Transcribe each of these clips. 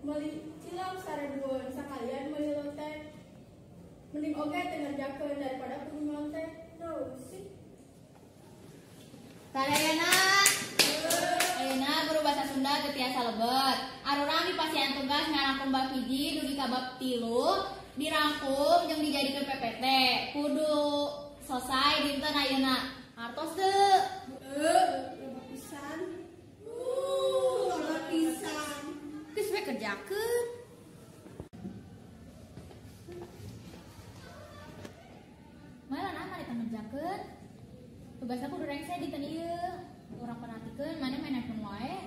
Meuli cilok sarebueun sakalian meuli lonte. Mending oge teu ngerjakeun daripada kudu nyonte. Naon sih? Sadayana. Ayeuna guru bahasa Sunda teu tiasa lebet. Arurang dipasihan tugas ngarangkum bab 1 dugi ka bab 3 dirangkum jeung dijadikeun PPT. Kudu selesai dinten ayeuna. Artos teu? Loba pisan. Loba pisan. Geus we kerjakeun. Malah nama ditang ngerjakeun. Tugas aku kudu rengse dinten ieu. Urang perhatikeun maneh main handphone wae.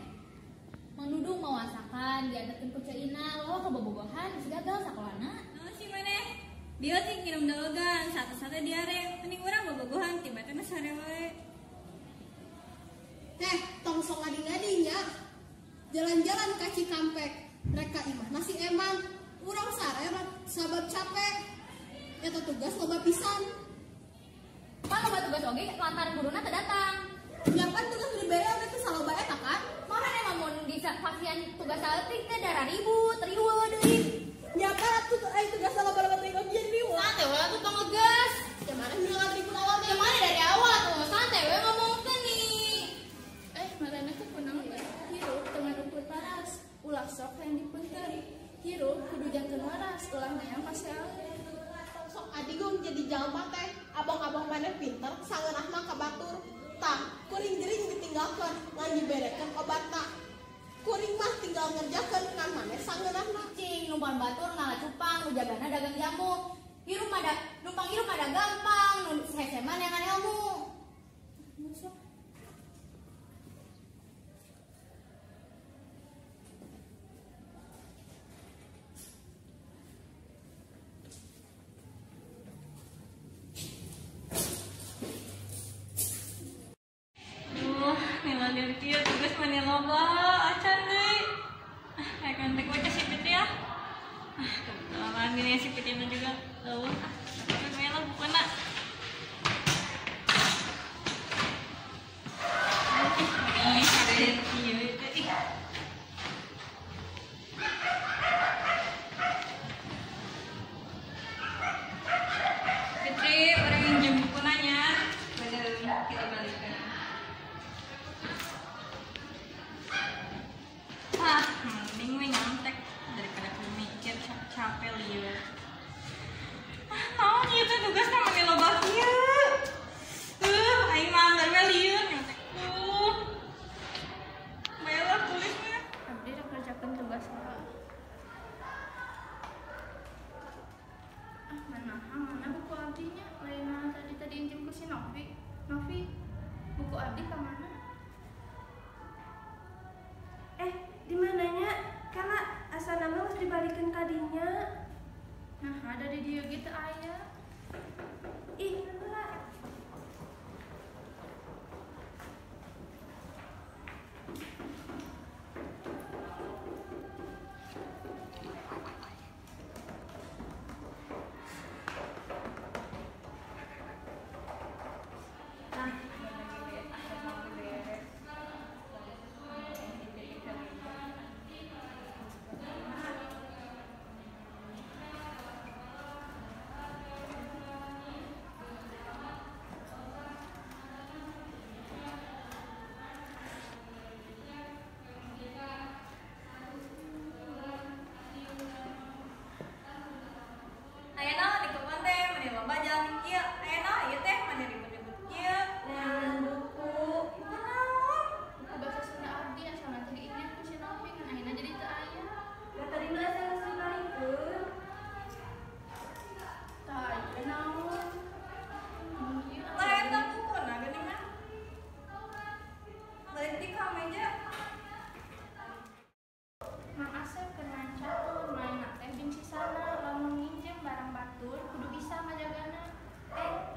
Mang Dudung mawasakan diantarkeun ku Ceu Ina, loh kabobogohan geus gagal sakolana. Naon sih maneh? Dia sih ngirim dologan, satu-satu diare. Mending urang bobogohan tiba-tiba sare wae. Tong sok ngadi-ngadi nya. Jalan-jalan ka Cikampek, rek ka imah nasi eman. Urang sare sabab capek. Eta tugas loba pisan. Pan loba tugas oge lantaran guruna teu datang. Nyapan tugas dibere oge teh saloba eta kan? Mana emang mun dipasihan tugas saeutik teh darah ribut, riweuh deui. Nyapan atuh ai tugas loba-loba teuing oge jadi riweuh. Santai we atuh tong ngegas. Ya mana ngegas ribut awal teh? Ya mana dari awal tuh santai we ngomongkeun nih. Marana teh kunaon we? Hirup teu ngan ukur paras, ulah sok hayang dipeunteuri. Hirup kudu janten waras, ulah hayang pasealeun. Sok adigung jadi jalma teh, abang-abang maneh pinter, sangeunah mah ka batur. Tah, kuring jering ditinggalkeun, ngan diberekeun obatna. Kuring mah tinggal ngerjakeun kan maneh sangeunahna. Cing, numpang batur ngala cupang, nu jagana dagang jamu. Hirup mah numpang hirup mah da gampang, nu hese mah neangan ilmu. Sok. Lihat kieu tugas mani loba acan deui. Ah, kontak we ka si Fitri ah. Ah, kebetulan gini si Fitri juga leuweuh. Ah, tapi we lah bukuna. Fitri, orang yang bukuna nya. Bener, kita balikan. Ah, mending we nyontek daripada aku mikir capek lieur. Ah, naon ieu teh tugas mah meni loba kieu. Aing mah anggar we lieur nyontek. Bae lah tulisnya. Abdi rek ngerjakeun tugas heula. Ah, mana buku abdinya? Lain tadi injem ku si Novi. Novi, buku abdi ka mana? Di mananya? Karena asa nama harus dibalikeun ka dinya. Nah, ada di dieu ge teu aya. Ih, heula. Nah, Aya naon di kebon teh meni loba jalmi kieu. Aya naon ieu teh meni ribut-ribut kieu. Neangan buku. Buku naon? Buku bahasa Sunda abdi asalna teh diinjem ku si Novi ngan ayeuna jadi teu aya. Da tadi mah asa geus dibalikeun. Tah, ieu naon? Mun ieu Lah eta bukuna geuning mah. Balik di ka meja. Mang Asep keur main catur, main teh jeung sisana, lamun nginjem barang batur kudu bisa ngajagana.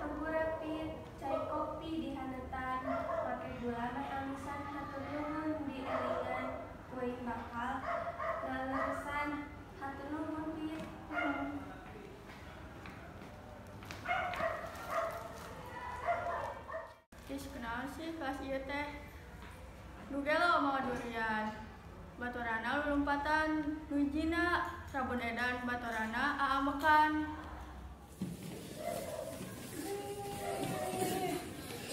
Hampura Pit, cai kopi dihaneutan, make gula meh amisan hatur nuhun dielingan, kuring bakal ngaleresan hatur nuhun Pit. Ih, kunaon sih kelas ieu teh? Nu gelo mawa durian. Batorana lulumpatan nu hijina, rabun edan batorana aamekan.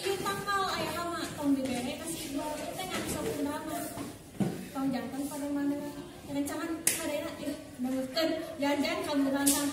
Ieu tangkal aya hama tong dibere ka si Iqbal teh ngan sok kumaha. Tong jantan pada mana rencangan kadena ih dangukeun jangan-jangan kamu nantang.